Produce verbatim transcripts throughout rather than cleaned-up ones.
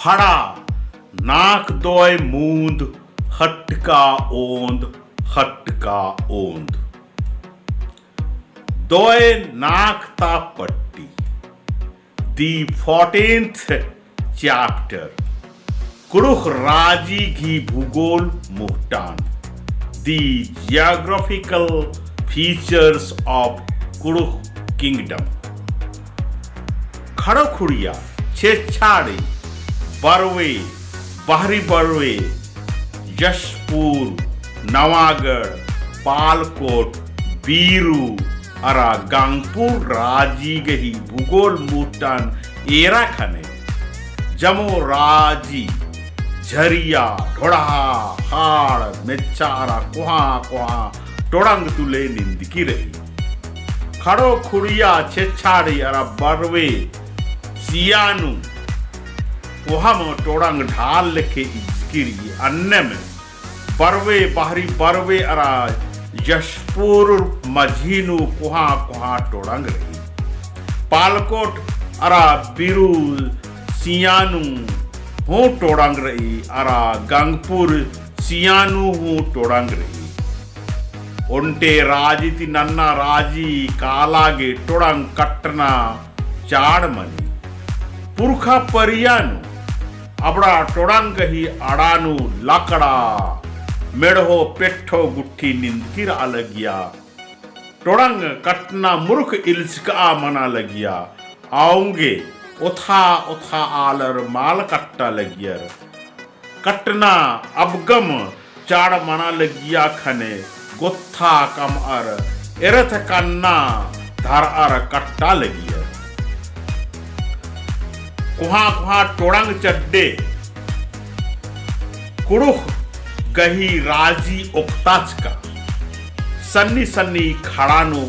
खड़ा नाख दोय मूंद खटका ओंद, खटका ओंद। दोय नाख ता पट्टी। The fourteenth chapter। कुँड़ुख़ राजी गही भूगोल मुहटान। The geographical features of Kurukh Kingdom। खड़ो खुड़िया, छेछाड़ी, बरवे, बहरी बरवे, जशपुर, नवागढ़, पालकोट, बीरू अरा गंगपुर राजी गही भूगोल मुहटान एरा ख़ने जमो राजी, झरिया, ढोड़हा, हाड़, मेच्छा अरा कोहाँ कोहाँ टोड़ंग तुले निंदकी रई। खड़ो खुड़िया, छेछाड़ी अरा बरवे सियानू कोहाँ टोड़ंग ढाल लेखे इजकी रई। अन्नेम बरवे, बहरी बरवे अरा जशपुर मझी नू कोहाँ कोहाँ टोड़ंग रई। पालकोट अरा बीरू सियानू हूँ टोड़ंग रई अरा गंगपुर सियानू हूँ टोड़ंग रई। ओन्टे राजी ती नन्ना राजी काला गे टोड़ंग कट्टना चाड़ मनी। पुरखा परिया नू अबड़ा टोड़ंग गही अड़ा नू लकड़ा, मेड़हो, पेट्ठो गुट्ठी निंदकी रआ लगिया। टोड़ंग कट्टना मुरुख इल्चकआ मना लगिया। औंगे ओथा ओथा आलर माल कट्टा लगियर। कट्टना अबगम चाड़ मना लगिया ख़ने गोत्था कमअर एरथ कन्ना धरअर कट्टा लगियर। कोहाँ कोहाँ टोड़ंग चड्डे कुँड़ुख़ गही राजी ओक्ताचका। सन्नी सन्नी खड़ा नू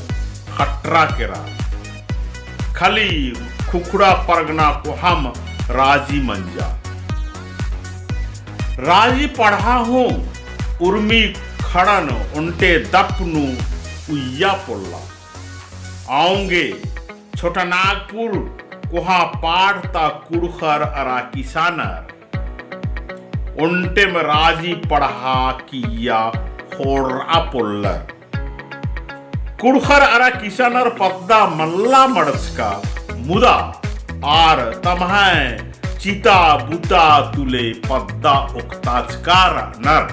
खटरा केरा। खली खुखड़ा परगना कोहाम राजी मंजा। राजी पड़हा हूँ उर्मी खड़न ओन्टे दप नू उइया पोल्ला। औंगे छोटानागपुर कोहाँ पाड़ ता कुँड़ुख़र अरा किसानर ओन्टेम राजी पड़हा किइय्या होड़रआ पोल्लर। कुँड़ुख़र अरा किसानर पद्दा मल्ला मड़चका, मुदा आर तम्है चिता बुता तुले पद्दा ओक्ताचका रअनर।